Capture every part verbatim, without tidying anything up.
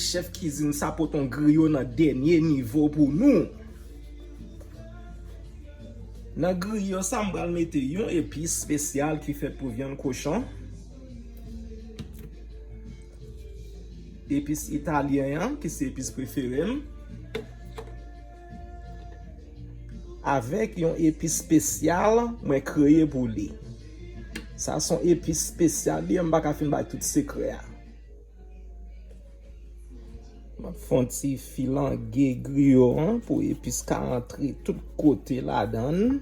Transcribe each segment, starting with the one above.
Chèf kizin sa pote yon griyo nan dènye nivo pou nou. Nan griyo sa, m pral mete yon epis espesyal ki fèt pou vyann kochon. Epis italyen an, ki se epis prefere m. Avèk yon epis espesyal mwen kreye pou li. Sa se yon epis espesyal li, m pa ka fin bay tout sekrè a. M ap fè yon ti filange griyo an pou epis ka antre tout kote ladan l.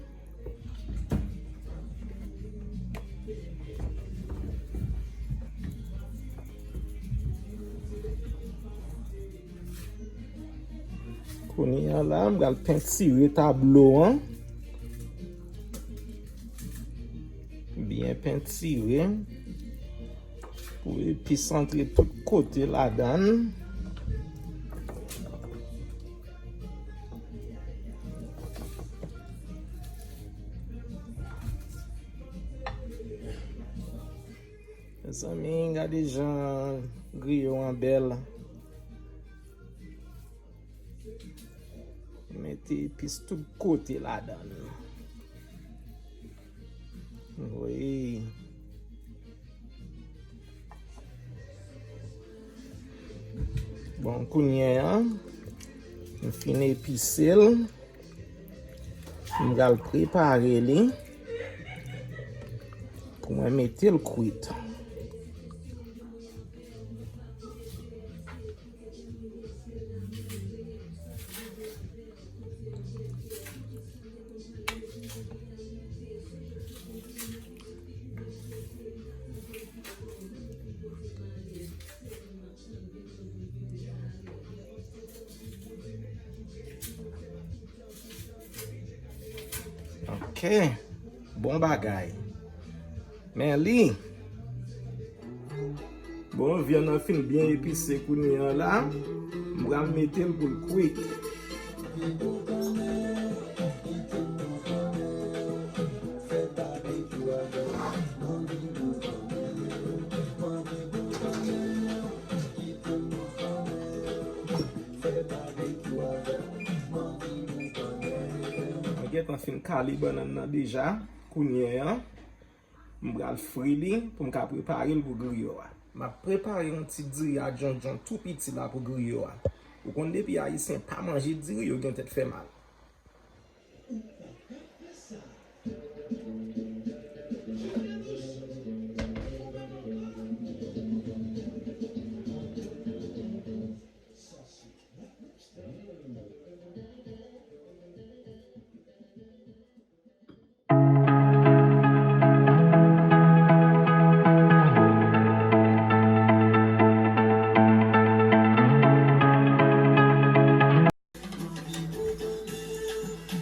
Kounye a la, m pral pentire tablo an. Byen pentire. Pou epis antre tout kote ladan l. Mezanmi, gade jan griyo an bèl. Mete epis tout kote ladan l. Wi. Bon, kounye a, m fin epise l. M pral prepare li pou mwen mete l kwit. Ok. Bon bagay. Men li. Bon, vyann nan fin byen epise kounye a la. M pral mete l pou l kwit. Mwen gentan fin kale bannann nan deja. Kounye a, m pral fri li pou m ka prepare l pou griyo a. M ap prepare yon ti diri a djondjon tou piti la pou griyo a. Ou konn depi Ayisyen pa manje diri, yo gen tèt fè mal.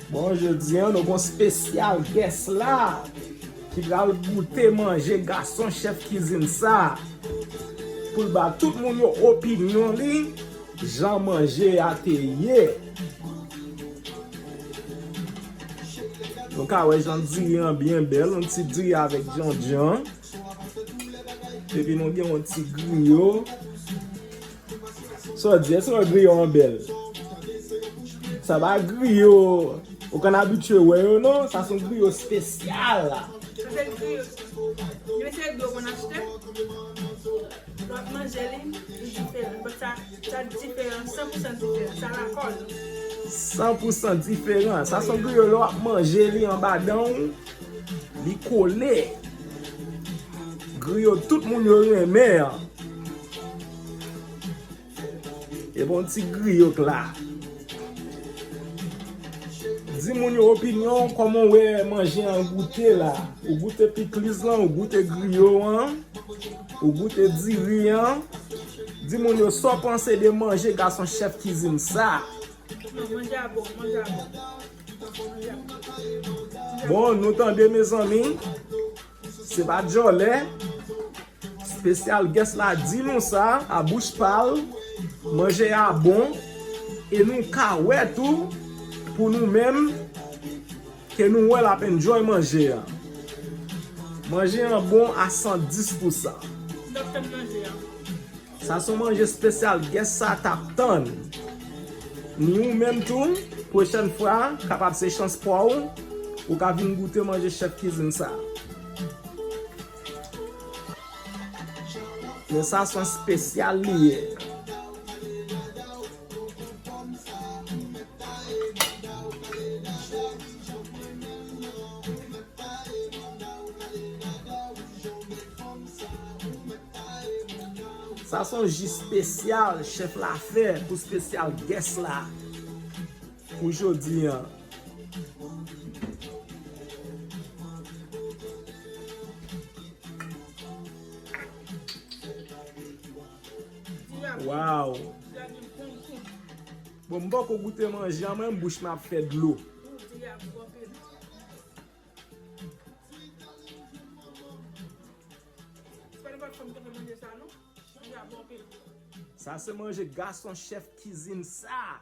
Bon, jodi a, nou gon espesyal guest la ki pral goute manje gason chèf kizin sa, pou l ba tout moun yo opinyon li, jan manje a te ye. Nou ka wè jan diri an byen bèl, yon ti diri avèk djondjon. Epi nou gen yon ti griyo. Sa w di, èske w griyo an bèl? Sa pa griyo ou konn abitye wè yo non, sa se yon griyo espesyal. Sa se griyo. Li se griyo konn achte. Lè w ap manje li, li diferan. But sa, sa diferan, san pou san diferan. Sa lakòl. San pou san diferan. Sa se yon griyo lè w ap manje li anba dan w, li kole. Griyo tout moun yo renmen an. E bon ti griyo k la. Di moun yo opinyon w, kòman w wè manje an goute la. Ou goute pikliz lan, ou goute griyo an, ou goute diri an. Di moun yo sa w panse de manje gason chèf kizin sa. Non, manje a bon, manje a bon. Bon, nou tande, mezanmi. Se pa djòlè. Special guest la di nou sa, a bouch pa l, manje a bon, e nou ka wè tou, pou nou menm, ke nou wè l ap enjoy manje a. Manje an bon a san dis pou san. N ap tann manje a. Sa se yon manje espesyal guest sa t ap tann. Ni ou menm tou, pwochèn fwa, kapab se chans pa w, ou ka vin goute manje chèf kizin sa. Men sa se yon espesyal li ye. Sa se yon ji espesyal chèf la fè pou espesyal guest la pou jodi a. Wow! Bon, m poko goute manje an, mwen bouch mwen ap fè dlo. Sa se manje gason chèf kizin sa.